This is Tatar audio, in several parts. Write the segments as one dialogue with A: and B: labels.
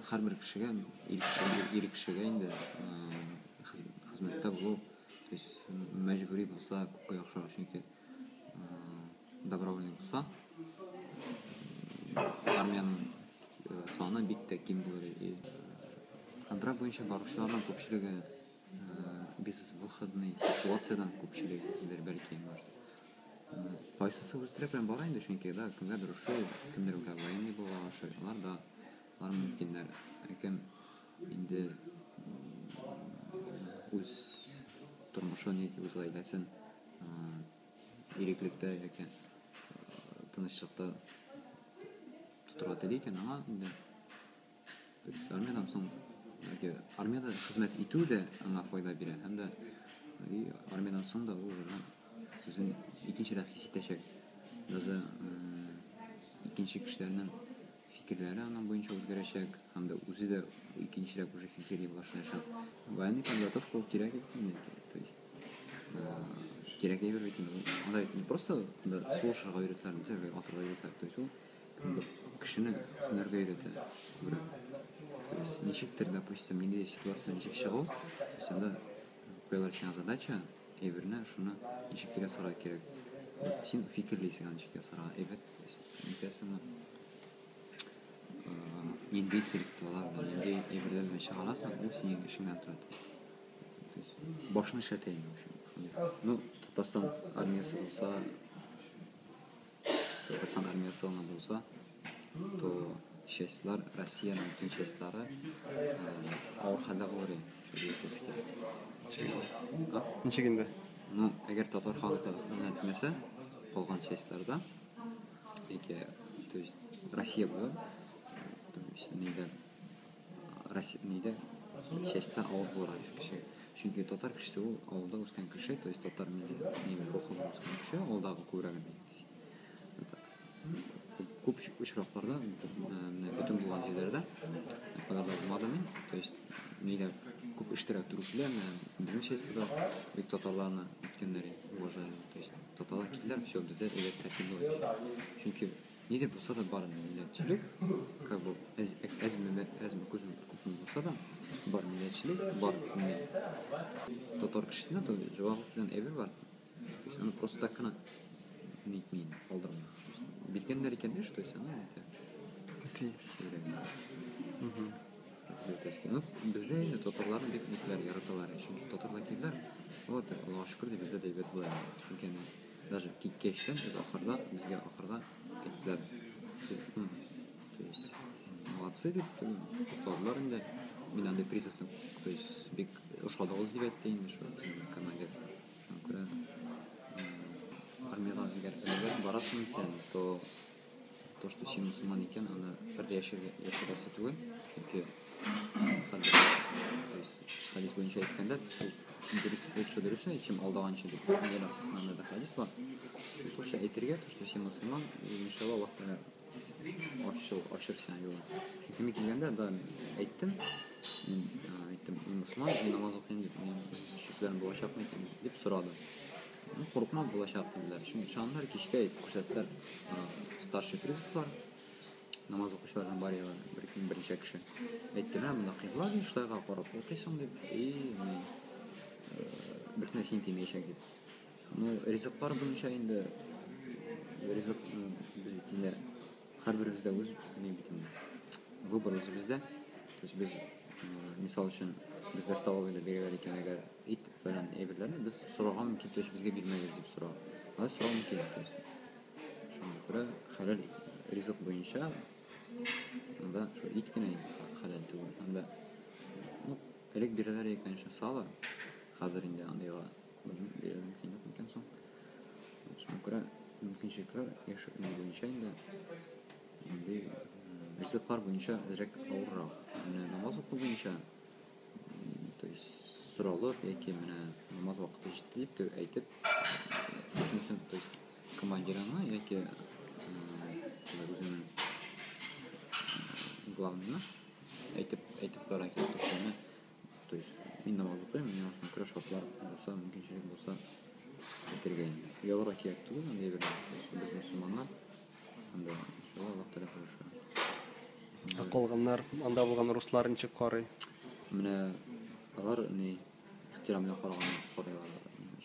A: Һәрбер кешегә, ир кешегә, ир кешегә инде хезмәттә булу, то есть мәҗбүри булса, күпкә яхшырак, чөнки добровольный булса, армиянең саны бик тә ким булыр. И контракт буенча баручыларның күпчелеге безвыходный ситуациядән күпчелегедер бәлки, может. Кайсысы үз теләк белән бара инде, чөнки да, кемгәдер ошый, кемдер үзгә военный булырга ошый, алар да, алар мөмкиннәр. Ә кем инде үз тормышын яки үз гаиләсен иреклектә яки тынычлыкта тотырга тели икән, аңа инде. То есть армиядән соң яки армиядә хезмәт итү дә аңа файда бирә һәм дә и армиядән соң да ул уже үзен икенчерәк хис итәчәк. Даже икенче кешеләрнең фикерләре аның буенча үзгәрәчәк һәм дә үзе дә икенчерәк уже фикерли башлаячак. Военный подготовка ул кирәк инде, то есть кирәк әйбер бит инде ул. Анда бит не просто анда сугышырга өйрәтәләр, атырга өйрәтәләр, то есть ул Кешене һөнәргә өйрәтә күбрәк. То есть ничектер, допустим, нинди ситуация ничек чыгу, то есть анда куялар сиңа задача, әйберне шуны ничектер ясарга кирәк. Вот син фикерлисең аны ничек ясарга, әйбәт, то есть нитәсеңме, нинди средстволар белән, нинди әйберләр белән чыгарасың, ул синең эшеңнән тора. То есть башны эшләтә инде, в общем. Ну, Татарстан армиясе булса, Татарстан армиясе гына булса, то частьлар, Россиянең бөтен частьлары авыр хәлдә булыр иде. Шул әйтәсе килә.
B: Ничек? Ничек инде?
A: Ну, әгәр татар халкы хезмәт итмәсә, калган частьларда, яки, то есть Россия була, то есть нидә, Россия нидә частьта авыр булыр кеше. Чөнки татар кешесе ул авылда үскән кеше, то есть татар милли рухы белән үскән кеше, авылдагы күбрәге. Күп очракларда, менә бөтен булган җирләрдә, кадәр дә булмады мин, то есть нидә күп эштерә туры килә, менә безнең частьта да бик татарларны үткәннәр, уважали, то есть татарлар килделәр, все, бездә әйбәт тәртип була. Чөнки Ни дә булса да бар милләтчелек, как бы әз, әзме, әзме күпме булса да, бар милләтчелек, бар ни. Татар кешесенә то җаваплылык дигән әйбер бар. То есть аны просто так кына нитми, калдырмый. Биргәннәр икән эш, то есть аны әйтә.
B: Үти.
A: Ну, бездә инде татарларны бик никләр яраталар. Чөнки татарлар килделәр, вот, Аллага шөкер, ди, бездә дә әйбәт була. Чөнки Даже киткәчтән без ахырда, безгә ахырда әйттеләр, сез, ну, то есть, молодцы дип, котладылар инде. Мин андый призывны, то есть, бик ошадыгыз дип әйтте инде шул безнең командир. Шуңа күрә, армиягә әгәр эләгеп барасың икән, то то, что син мусульман икән, аны бер дә яшерәсе түгел, чөнки һәрбер, то есть, хәдис буенча әйткәндә, дөрес, лучше дөресен әйт, чем алдаганчы дип, мәгънәдә хәдис бар. То есть лучше әйтергә, то, что син мусульман, и иншалла Аллаһ Тәгалә ачыл, ачыр сиңа юлын. Чөнки мин килгәндә, да, әйттем, мин әйттем, мин мусульман, мин намаз укыйм дип, минем шикләрем булачак микән дип сорады. Ну, курыкма, булачак, диделәр. Чөнки ышандылар, кичкә әйтеп күрсәттеләр. Старший призывлар, намаз укучылардан бар иде бер, берничә кеше. Әйтте, менә монда кыйбла ди, шулайга карап укыйсың дип, и бер кем дә сине тимәячәк дип. Ну, ризыклар буенча инде ризык без бит инде һәрберебездә үз ни бит инде выбор үзебездә. То есть без, мисал өчен, бездә столовыйда бирәләр икән, әгәр ит фәлән әйберләрне без сорарга мөмкин, то есть безгә бирмәгез дип сорау. Алай сорау мөмкин, то есть. Шуңа күрә хәләл ризык буенча анда шул ит кенә хәләл түгел. Һәм дә, ну, элек бирәләр иде, конечно, сало. Хәзер инде андыйга белмим, бирергә мөмкин юк микән соң. Шуңа күрә мөмкинчелекләр яшерү буенча инде андый ризыклар буенча әзрәк авыррак. Менә намаз уку буенча, то есть соралып яки менә намаз вакыты җитте дип тә әйтеп, бөтенесен, то есть командирыңа яки үзеңнең главныйына әйтеп, әйтеп куярга кирәк, то есть менә, то есть мин намаз укыйм, миңа шуңа күрә шартлар булса, мөмкинчелек булса әйтергә инде. Оялырга кирәк түгел андый әйбердән, то есть без мөселманнар, һәм дә иншалла Аллаһ Тәгалә булыша.
B: Ә калганнар, анда булган руслар ничек карый?
A: Менә алар ни ихтирам белән караган карыйлар.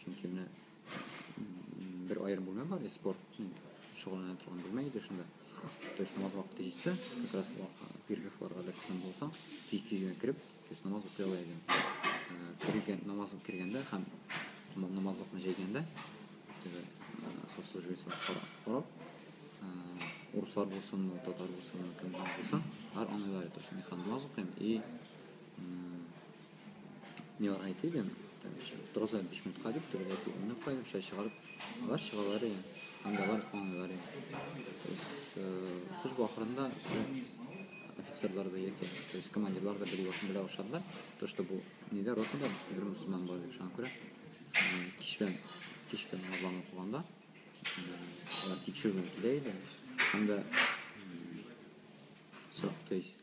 A: Чөнки менә бер аерым бүлмә бар, спорт шөгыльләнә торган бүлмә иде шунда. То есть намаз вакыты җитсә, как раз перерывларга эләккән булсаң, тиз-тиз генә кереп, то есть намаз укый ала идең. Кергән, намаз кергәндә һәм намазлыкны җәйгәндә, теге сослуживецлар карап, урыслар булсынмы, татар булсынмы, кем булсын, алар аңлыйлар, то есть мин һәм намаз укыйм и мин аларга әйтә идем, торгыза 5 минутка дип, теге яки 10 минутка дип чәй чыгарып, алар чыгалар иде, һәм дә алар аңлыйлар иде. То есть служба ахырында офицерлар да яки, то есть командирлар да белә башладылар, то что бу нидә ротада бер мөселман бар дип, шуңа күрә кичтән кичке намазларны укыганда алар тикшерү белән килә иде, һәм дә то есть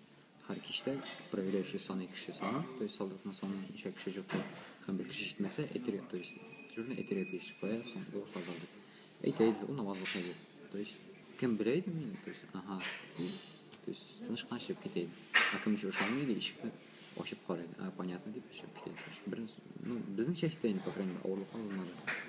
A: һәр кичтә проверяющий саны кеше саны, то есть солдатның саны ничә кеше җыкты, һәм бер кеше җитмәсә, әйтергә, то есть дежурный әйтергә тиеш, кая соң бу солдат дип. Әйтә иде, ул намаз укый дип. То есть кем белә иде мине, то есть ага, то есть тыныч кына чыгып китә иде. Ә кем еще ышанмый иде, ишекне ачып карый иде. А, понятно дип чыгып китә иде. Бер, ну, безнең частьта инде, по крайней мере, авырлыклар булмады.